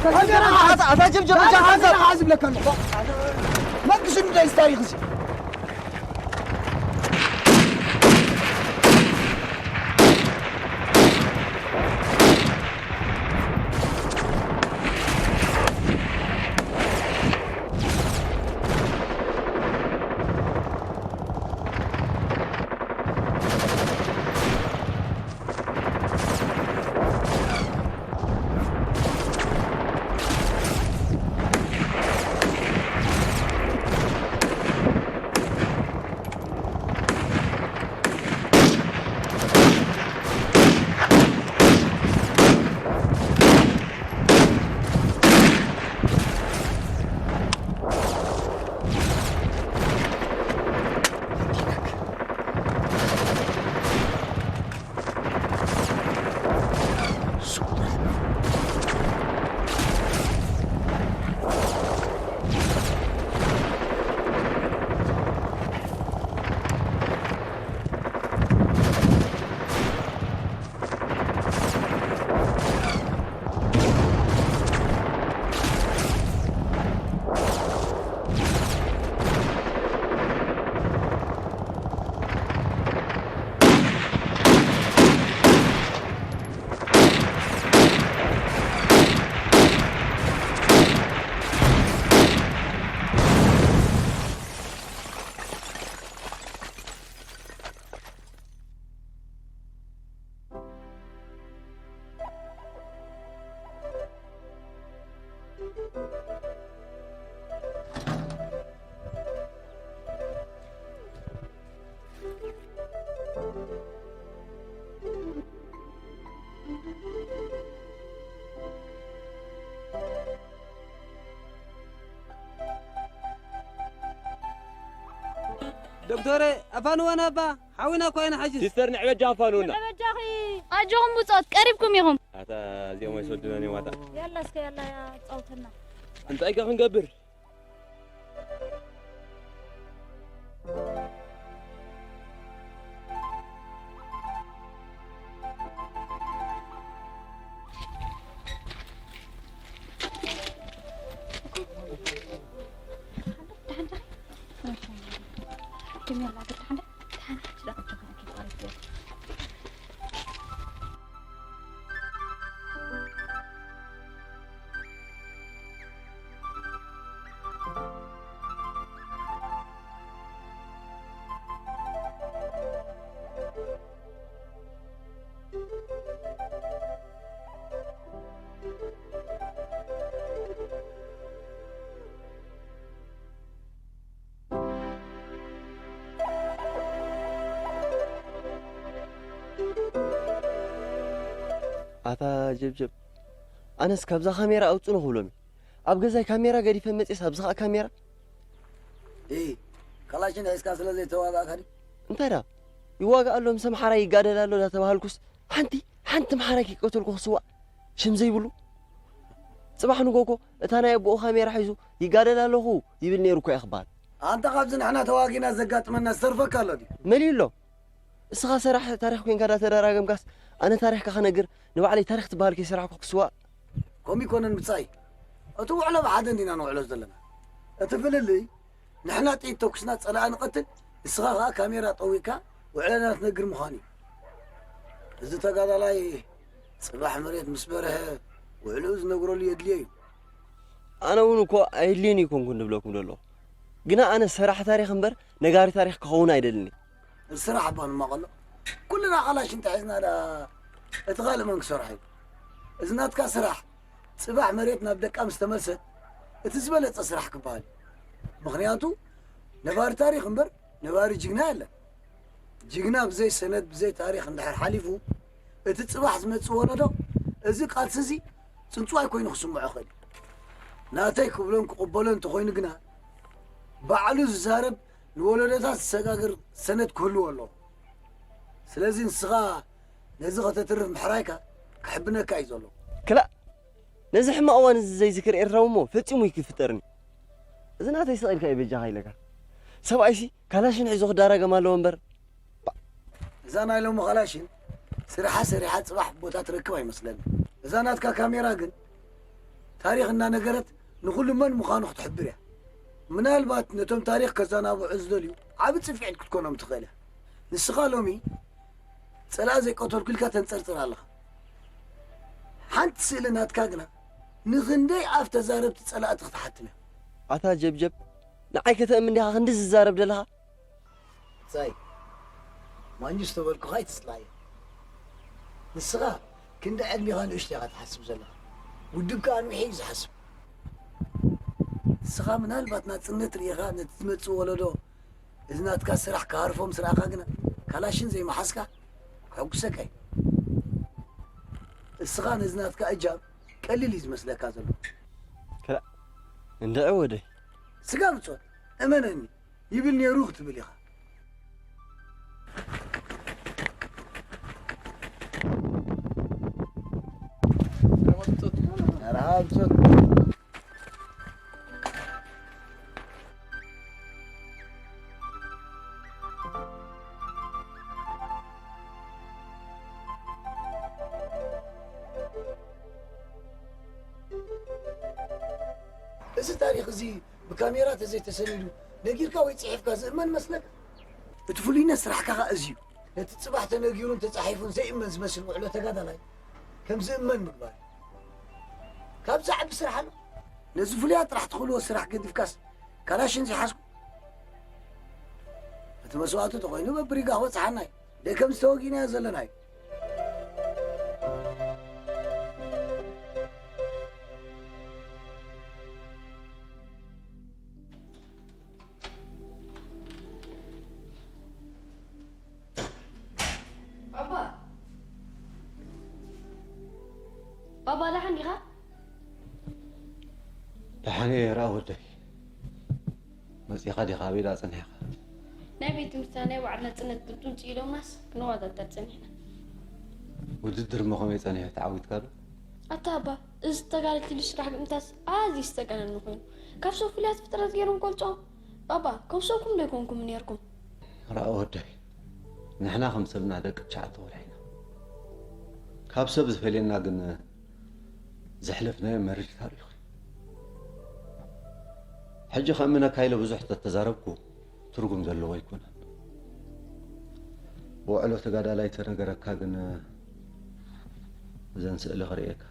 ካሜራ ሓዝ፣ ኣታ ጀብጀብ፣ እጃ ሓዝ። ካሜራ ሓዝ እብለካ ኣለኹ። መን ክስንዶ እዩ እዚ ታሪኽ እዚ? ዶክተረ፣ ኣፋንወና እባ፣ ሓዊና እኮ ኢና ሕጂ። ሲስተር፣ ንዕበጃ ኣፋንውና። ንዕበጃኺ። ኣጆኹም ብጾት፣ ቀሪብኩም ኢኹም። ኣታ እዚኦም ኣይሰዱናን እዮም ኣታ። ያላ እስከ ያላ፣ ያጫውተና። እንታይ ከ ክንገብር? ኣታ ጀብጀብ፣ ኣነስ ካብዛ ካሜራ ኣውጽእኒ ክብሎም እዩ። ኣብ ገዛይ ካሜራ ገዲፈ መጽኤስ ኣብዚ ኸኣ ካሜራ? እይ፣ ካላሽን ሒዝካ ስለ ዘይተዋጋእካ ድዩ? እንታይ ደኣ? ይዋጋእ ኣሎ፣ ምስ ኣምሓራይ ይጋደል ኣሎ ዳተባሃልኩስ፣ ሓንቲ፣ ሓንቲ ኣምሓራይ ከይቀተልኩ ክስዋእ ሽም ዘይብሉ? ጽባሕ ንጎ እኮ እታ ናይ ኣቦኡ ካሜራ ሒዙ ይጋደል ኣለኹ ይብል ነይሩ እኮ እየ ክበሃል። ኣንታ ካብዚ ንሕና ተዋጊና ዘጋጥመና ዝተርፈካ ኣሎ ድዩ? መሊኡ ኣሎ። እስኻ ሰራሕ ታሪኽ ኮንካ ዳተደራገምካስ፣ ኣነ ታሪኽካ ክነግር ንባዕለይ ታሪኽ ትበሃል ከይሰራሕኩ ክስዋእ? ከምኡ ኣይኮነን ብጻይ። እቲ ውዕሎ ብሓደ እንዲና ንውዕሎ ዘለና። እቲ ፍልልይ፣ ንሕና ጥይት ተኩስና ጸላኢ ንቐትል፣ ንስኻ ኸኣ ካሜራ ጠዊቕካ ውዕለና ትነግር ምዃን እዩ። እዚ ተጋዳላይ ጽባሕ መሬት ምስ በርሀ ውዕልኡ ዝነግረሉ የድልዮ እዩ። ኣነ እውን እኮ ኣየድልየኒ ኣይኮንኩን ዝብለኩም ዘለኹ። ግና ኣነ ሰራሕ ታሪኽ እምበር ነጋሪ ታሪኽ ክኸውን ኣይደልን እየ። ስራሕ እባ ንማቐሎ። ኩልና ካላሽ እንተሒዝና ደኣ እቲ ካልእ መን ክሰርሖ እዩ? እዚ ናትካ ስራሕ ጽባሕ መሬት ናብ ደቃ ምስ ተመልሰት እቲ ዝበለጸ ስራሕ ክበሃል እዩ። ምኽንያቱ ነባሪ ታሪኽ እምበር ነባሪ ጅግና የለን። ጅግና ብዘይ ሰነድ ብዘይ ታሪኽ እንድሕር ሓሊፉ እቲ ጽባሕ ዝመጽእ ወለዶ እዚ ቃልሲ እዚ ጽንጽዋይ ኮይኑ ክስምዖ ይኽእል እዩ። ናተይ ክብሎን ክቕበሎን እንተኾይኑ ግና ባዕሉ ዝዛረብ ንወለዶታት ዝሰጋገር ሰነድ ክህልዎ ኣለዎ። ስለዚ ንስኻ ነዚ ከተትርፍ ምሕራይካ ክሕብነካ እዩ ዘሎ። ክላእ ነዚ ሕማቕ እዋን እዚ ዘይዝክር ኤርትራዊ እሞ ፈጺሙ ይክፍጠርኒ። እዚ ናተይ ስቕ ኢልካ እዩ በጃኻ ኢለካ። ሰብኣይሲ ካላሽን ሒዙ ክዳረገም ኣለዎ እምበር። እዛ ናይ ሎሚ ካላሽን ስርሓ ሰሪሓ ጽባሕ ቦታ ትረክብ ኣይመስለኒ። እዛ ናትካ ካሜራ ግን ታሪኽ እናነገረት ንኹሉ መን ምዃኑ ክትሕብር እያ። ምናልባት ነቶም ታሪኽ ከዘናብዑ ዝደልዩ ዓቢ ጽፍዒት ክትኮኖም ትኽእል እያ። ንስኻ ሎሚ ጸላእ ዘይቀተልኩ ኢልካ ተንጸርጽር ኣለኻ። ሓንቲ ስእሊ ናትካ ግና ንኽንደይ ኣፍ ተዛረብቲ ጸላእቲ ክትሓትም እያ። ኣታ ጀብጀብ፣ ንዓይ ከተእምን ዲኻ ክንዲ ዝዛረብ ደለኻ? ዛይ፣ ማንጁስ ተበልኩኻ ኣይትጽላዮ። ንስኻ ክንዲ ዕድሜኻ ንእሽቶ ኢኻ ትሓስብ ዘለኻ። ውድብ ከኣ ንውሒ እዩ ዝሓስብ። ንስኻ ምናልባት ናጽነት ርኢኻ ነቲ ዝመጽእ ወለዶ እዚ ናትካ ስራሕ ክሃርፎ ምስ ረኣኻ ግና ካላሽን ዘይመሓዝካ ከሐጉሰካ እዩ። እስኻ ነዚ ናትካ እጃም ቀሊል እዩ ዝመስለካ ዘሎ። ክላ-፣ እንድዒ ወደይ። ስጋ ብጾት፣ እመነኒ፣ ይብል ነይሩ ክትብል ኢኻ። መርሃባ ብጾት። እዚ ታሪኽ እዚ ብካሜራ ተዘይተሰኒዱ ነጊርካ ወይ ጽሒፍካ ዝእመን መስለካ? እቲ ፍሉይነት ስራሕካ ኸኣ እዚ እዩ። ነቲ ጽባሕ ተነጊሩን ተጻሒፉን ዘይእመን ዝመስል ውዕሎ ተጋዳላይ ከም ዝእመን ምግባር እዩ። ካብ ዝዓቢ ስራሕ ኣሎ። ነዚ ፍሉያት ጥራሕ ትኽእልዎ ስራሕ ገዲፍካስ ካላሽን ዘይሓዝኩ? እቲ መስዋእቲ ተኾይኑ በብሪጋ ክበጽሓና እዩ። ደይ ከም ዝተወጊእናዮ ዘለና እዩ። ባባ፣ ባባ፣ ደሓን ዲኻ? ደሓን እየ ራእ ወደይ። መጺኻ ዲኻ? ኣበይ ደኣ ጸኒሕካ? ናይ ቤት ትምህርትና ናይ በዓል ናጽነት ግጥም ኢሎምናስ ክንወዳደር ጸኒሕና። ውድድር እሞ ከመይ ጸኒሑ? ተዓዊትካ ዶ? ኣታ ኣባ፣ እዚ ተጋደልቲ ኢሉ ስራሕ ግጥምታስ ኣዝዩ ዝተጋነነ ኮይኑ። ካብ ሰብ ፍሉያት ፍጥረት ገይሮም ክገልጾም? ባባ፣ ከም ሰብኩም ዶ ኣይኮንኩም ነይርኩም? ራእ ወደይ፣ ንሕና ከም ሰብና ደቂ ትሽዓተ ወርሒ ኢና። ካብ ሰብ ዝፈልየና ግን ዘሕለፍናዮ መሪር ታሪኽ እዩ። ሕጂ ከእምነካ ኢለ ብዙሕ ተተዛረብኩ ትርጉም ዘለዎ ኣይኮነን። ውዕሎ ተጋዳላይ ተነገረካ ግን እዘን ስእሊ ክርእየካ።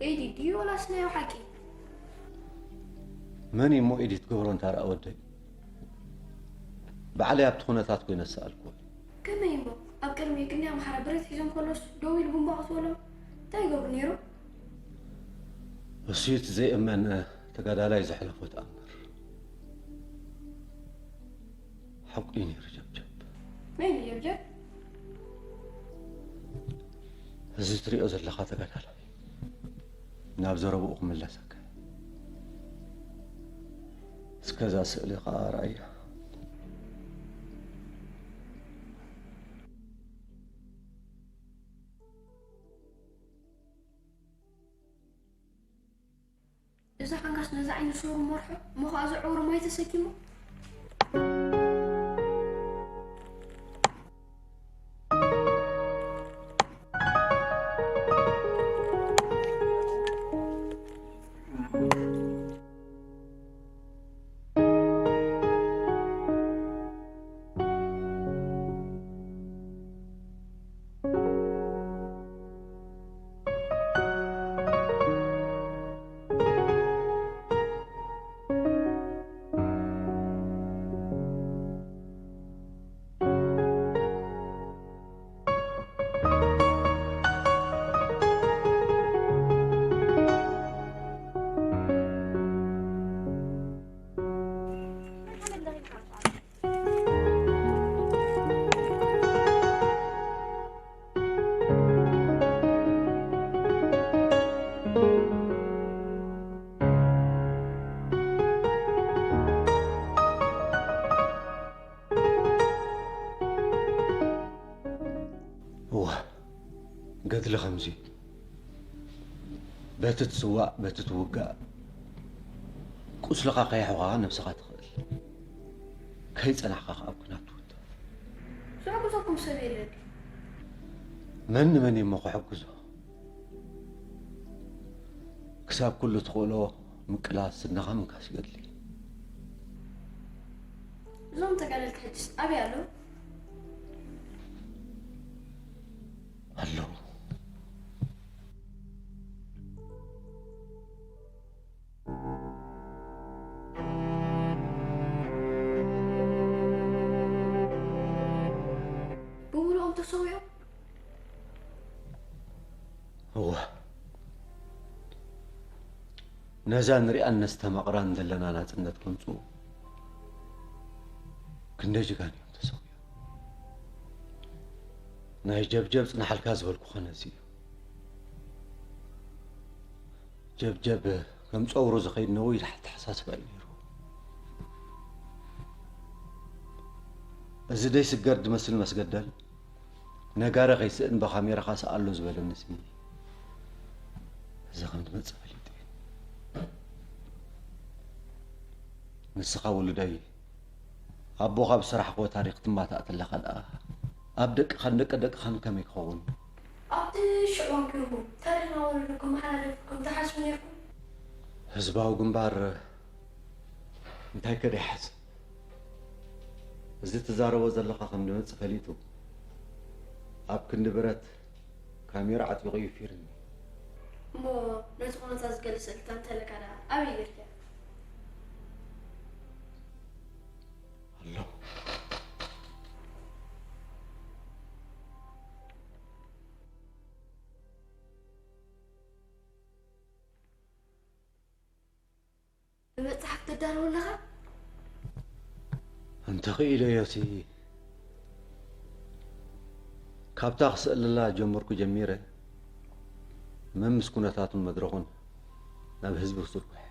ኤዲት ድዩ ወላስ ናይ ብሓቂ? መን እዩ እሞ ኤዲት ክገብሮ እንታ ረኣ ወደይ? ባዕለይ ኣብቲ ኩነታት ኮይነ ዝሰኣልክዎ እዩ። ከመይ እሞ? ኣብ ቅድሚ ክንደይ ኣምሓራ ብረት ሒዞም ከለውስ ደው ኢሉ ቡምባ ክእትወሎም እንታይ ይገብሩ ነይሮም? እሱ እዩ እቲ ዘይእመን ተጋዳላይ ዘሕለፎ ተኣምር። ሓቁ እዩ ነይሩ ጀብጀብ። መን እዩ ጀብጀብ? እዚ ትሪኦ ዘለኻ ተጋዳላይ ናብ ዘረብኡ ክምለሰካ። እስከ እዛ ስእሊ ኸኣ ርኣያ። እዛ ሓንካስ ነዛ ዓይኑ ሰሩ መርሖ፣ እሞ ኸኣ እዚ ዕውር ማይ ተሰኪሙ። እወ፣ ገድሊ ከምዚ እዩ። በቲ ትስዋእ፣ በቲ ትውጋእ፣ ቁስልኻ ከየሕዋ ነብስኻ ትኽእል። ከይጸናሕካ ከኣ ኣብ ኲናት ትውቶ። ዝሕግዘኩም ሰብ የለን። መን ንመን እሞ ክሕግዞ? ክሳብ ኩሉ ትኽእሎ ምቅላስ ዝናኻ ምንካስ ይገድሊ። እዞም ተጋደልቲ ሕጅስ ኣበይ ኣለዉ? ኣለዉ። ብምሉኦም ተሰዊኦም? እወ፣ ነዛ ንሪኣን ነስተማቕራን ዘለና ናጽነት ከምጽኡ ክንደይ ጅጋን እዮም ተሰዊኦም። ናይ ጀብጀብ ጽናሕልካ ዝበልኩ ኸነዚ እዩ። ጀብጀብ ከም ጸውሩ ዝኸይድ ነዊሕ ኣተሓሳስባ እዩ ነይሩ። እዚ ደይ ስገር ድመስል መስገደል ነጋረ ከይስእን ብኻሜራኻ ሰኣሎ ዝበለኒ ስሚ እዚ ከም ዝመጽእ ፈሊጡ እዩ። ንስኻ ውሉደይ ኣቦኻ ብሰራሕክዎ ታሪኽ ትማታእ ተለኻ ደኣ ኣብ ደቅኻን ደቂ ደቅኻን ከመይ ክኸውን? ኣብቲ ሽዑ ኣንኪርኩም ታሪኽና ወለድኩም መሓላለፍኩም ትሓስቡ ነርኩም? ህዝባዊ ግንባር እንታይ ከደ ይሓስብ? እዚ ትዛረቦ ዘለኻ ከም ዝመጽእ ፈሊጡ ኣብ ክንዲ ብረት ካሜራ ዓጢቑ እዩ ፊርሚ። እሞ ነቲ ኩነታት ዝገልጽ ስእልታት እንተለካ ደኣ ኣበይ ጌርካ? ኣሎ። ንመጽሓፍ ትዳለዉ ኣለኻ? እንተኽኢለዮሲ ካብታ ክስእልላ ጀመርኩ ጀሚረ መምስ ኩነታቱን መድረኹን ናብ ህዝቢ ክዝርግሖ።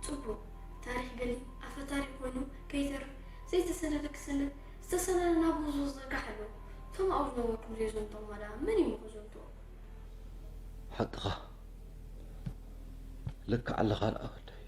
ጽቡቕ። ታሪኽ ገሊ ኣፈ ታሪኽ ኮይኑ ከይተርፍ ዘይተሰነደ ክሰነድ፣ ዝተሰነደ ናብ ህዝቡ ክዝርጋሕ ኣለዎ። እቶም ኣብኡ ዝነበርኩም ዘይዘንትዎም ደኣ መን እዩ እሞ ክዘንትዎ? ሓቅኻ። ልክዕ ኣለኻ ደኣ ወደይ።